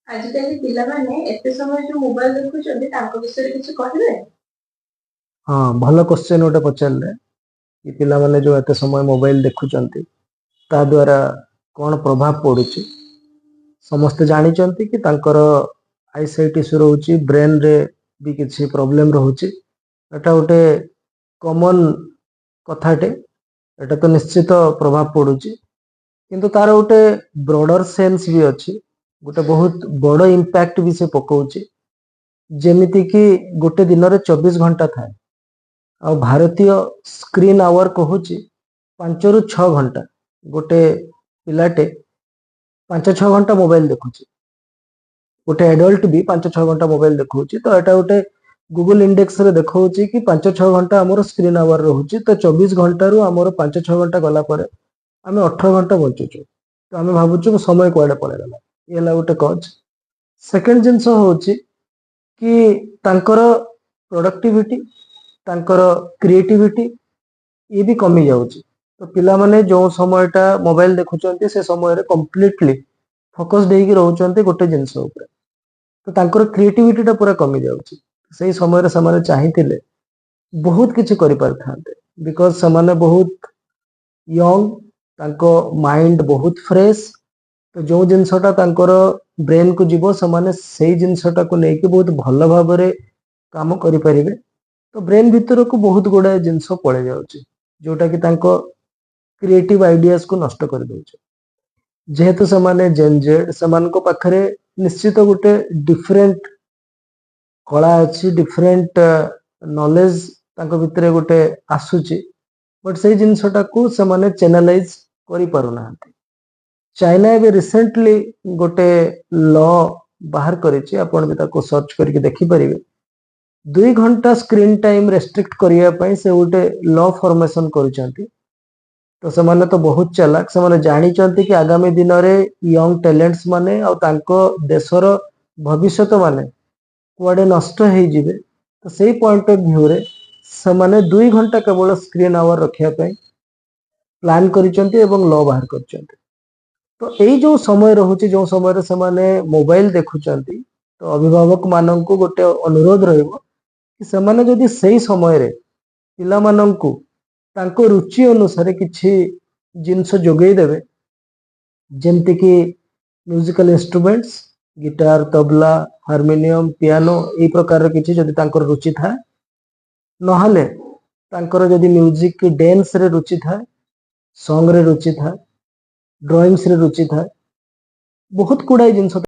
ଆଜିକାଲି ପିଲାମାନେ ଏତେ ସମୟ ଯୋଉ ମୋବାଇଲ ଦେଖୁଛନ୍ତି, ତାଙ୍କ ବିଷୟରେ କିଛି କହିବେ? ହଁ, ଭଲ କ୍ୱେଶ୍ଚନ ଗୋଟେ ପଚାରିଲେ କି ପିଲାମାନେ ଯୋଉ ଏତେ ସମୟ ମୋବାଇଲ ଦେଖୁଛନ୍ତି, ତା ଦ୍ୱାରା କଣ ପ୍ରଭାବ ପଡୁଛି। ସମସ୍ତେ ଜାଣିଛନ୍ତି କି ତାଙ୍କର ଆଇସାଇଟ୍ ଇସ୍ୟୁ ରହୁଛି, ବ୍ରେନରେ ବି କିଛି ପ୍ରୋବ୍ଲେମ ରହୁଛି। ଏଟା ଗୋଟେ କମନ କଥାଟେ। ଏଟା ତ ନିଶ୍ଚିତ ପ୍ରଭାବ ପଡୁଛି, କିନ୍ତୁ ତାର ଗୋଟେ ବ୍ରଡର ସେନ୍ସ ବି ଅଛି। ଗୋଟେ ବହୁତ ବଡ ଇମ୍ପାକ୍ଟ ବି ସେ ପକଉଛି। ଯେମିତି କି ଗୋଟେ ଦିନରେ 24 ଘଣ୍ଟା ଥାଏ ଆଉ ଭାରତୀୟ ସ୍କ୍ରିନ୍ ଆୱାର କହୁଛି 5ରୁ 6 ଘଣ୍ଟା। ଗୋଟେ ପିଲାଟେ 5-6 ଘଣ୍ଟା ମୋବାଇଲ ଦେଖୁଛି, ଗୋଟେ ଆଡଲ୍ଟ ବି 5-6 ଘଣ୍ଟା ମୋବାଇଲ ଦେଖୁଛି। ତ ଏଟା ଗୋଟେ ଗୁଗଲ ଇଣ୍ଡେକ୍ସରେ ଦେଖଉଛି କି 5-6 ଘଣ୍ଟା ଆମର ସ୍କ୍ରିନ୍ ଆୱାର ରହୁଛି। ତ 24 ଘଣ୍ଟାରୁ ଆମର 5-6 ଘଣ୍ଟା ଗଲା ପରେ ଆମେ 18 ଘଣ୍ଟା ବଞ୍ଚୁଛୁ। ତ ଆମେ ଭାବୁଛୁ ସମୟ କୁଆଡେ ପଳେଇଗଲା। ଇଏ ହେଲା ଗୋଟେ କଜ। ସେକେଣ୍ଡ ଜିନିଷ ହଉଛି କି ତାଙ୍କର ପ୍ରଡକ୍ଟିଭିଟି, ତାଙ୍କର କ୍ରିଏଟିଭିଟି ଇଏ ବି କମି ଯାଉଛି। ତ ପିଲାମାନେ ଯୋଉ ସମୟଟା ମୋବାଇଲ ଦେଖୁଛନ୍ତି, ସେ ସମୟରେ କମ୍ପ୍ଲିଟଲି ଫୋକସ୍ଡ ହେଇକି ରହୁଛନ୍ତି ଗୋଟେ ଜିନିଷ ଉପରେ। ତ ତାଙ୍କର କ୍ରିଏଟିଭିଟିଟା ପୁରା କମି ଯାଉଛି। ସେଇ ସମୟରେ ସେମାନେ ଚାହିଁଥିଲେ ବହୁତ କିଛି କରିପାରିଥାନ୍ତେ, because ସେମାନେ ବହୁତ ୟଙ୍ଗ, ତାଙ୍କ ମାଇଣ୍ଡ ବହୁତ ଫ୍ରେଶ। ତ ଯୋଉ ଜିନିଷଟା ତାଙ୍କର ବ୍ରେନକୁ ଯିବ, ସେମାନେ ସେଇ ଜିନିଷଟାକୁ ନେଇକି ବହୁତ ଭଲ ଭାବରେ କାମ କରିପାରିବେ। ତ ବ୍ରେନ ଭିତରକୁ ବହୁତ ଗୁଡାଏ ଜିନିଷ ପଳେଇ ଯାଉଛି, ଯୋଉଟା କି ତାଙ୍କ କ୍ରିଏଟିଭ ଆଇଡିଆସକୁ ନଷ୍ଟ କରିଦଉଛି। ଯେହେତୁ ସେମାନେ ଜେନଜେଡ, ସେମାନଙ୍କ ପାଖରେ ନିଶ୍ଚିତ ଗୋଟେ ଡିଫରେଣ୍ଟ କଳା ଅଛି, ଡିଫରେଣ୍ଟ ନଲେଜ ତାଙ୍କ ଭିତରେ ଗୋଟେ ଆସୁଛି, ବଟ୍ ସେଇ ଜିନିଷଟାକୁ ସେମାନେ ଚ୍ୟାନେଲାଇଜ କରିପାରୁନାହାନ୍ତି। ଚାଇନା ଏବେ ରିସେଣ୍ଟଲି ଗୋଟେ ଲ ବାହାର କରିଛି, ଆପଣ ବି ତାକୁ ସର୍ଚ୍ଚ କରିକି ଦେଖିପାରିବେ। 2 ଘଣ୍ଟା ସ୍କ୍ରିନ୍ ଟାଇମ ରେଷ୍ଟ୍ରିକ୍ଟ କରିବା ପାଇଁ ସେ ଗୋଟେ ଲ ଫର୍ମେସନ କରୁଛନ୍ତି। ତ ସେମାନେ ତ ବହୁତ ଚାଲାକ। ସେମାନେ ଜାଣିଛନ୍ତି କି ଆଗାମୀ ଦିନରେ ୟଙ୍ଗ ଟ୍ୟାଲେଣ୍ଟସ ମାନେ ଆଉ ତାଙ୍କ ଦେଶର ଭବିଷ୍ୟତ ମାନେ କୁଆଡେ ନଷ୍ଟ ହେଇଯିବେ। ତ ସେଇ ପଏଣ୍ଟ ଅଫ ଭ୍ୟୁରେ ସେମାନେ 2 ଘଣ୍ଟା କେବଳ ସ୍କ୍ରିନ୍ ଆୱାର ରଖିବା ପାଇଁ ପ୍ଲାନ୍ କରିଛନ୍ତି ଏବଂ ଲ ବାହାର କରିଛନ୍ତି। ତ ଏଇ ଯୋଉ ସମୟ ରହୁଛି, ଯୋଉ ସମୟରେ ସେମାନେ ମୋବାଇଲ ଦେଖୁଛନ୍ତି, ତ ଅଭିଭାବକ ମାନଙ୍କୁ ଗୋଟେ ଅନୁରୋଧ ରହିବ କି ସେମାନେ ଯଦି ସେଇ ସମୟରେ ପିଲାମାନଙ୍କୁ ତାଙ୍କ ରୁଚି ଅନୁସାରେ କିଛି ଜିନିଷ ଯୋଗେଇ ଦେବେ, ଯେମିତିକି musical instruments, guitar, tabla, harmonium, piano, ଏଇ ପ୍ରକାରର କିଛି ଯଦି ତାଙ୍କର ରୁଚି ଥାଏ, ନହେଲେ ତାଙ୍କର ଯଦି ମ୍ୟୁଜିକ ଡ୍ୟାନ୍ସରେ ରୁଚି ଥାଏ, ସଙ୍ଗରେ ରୁଚି ଥାଏ, ଡ୍ରଇଂସରେ ରୁଚି ଥାଏ, ବହୁତ ଗୁଡାଏ ଜିନିଷ।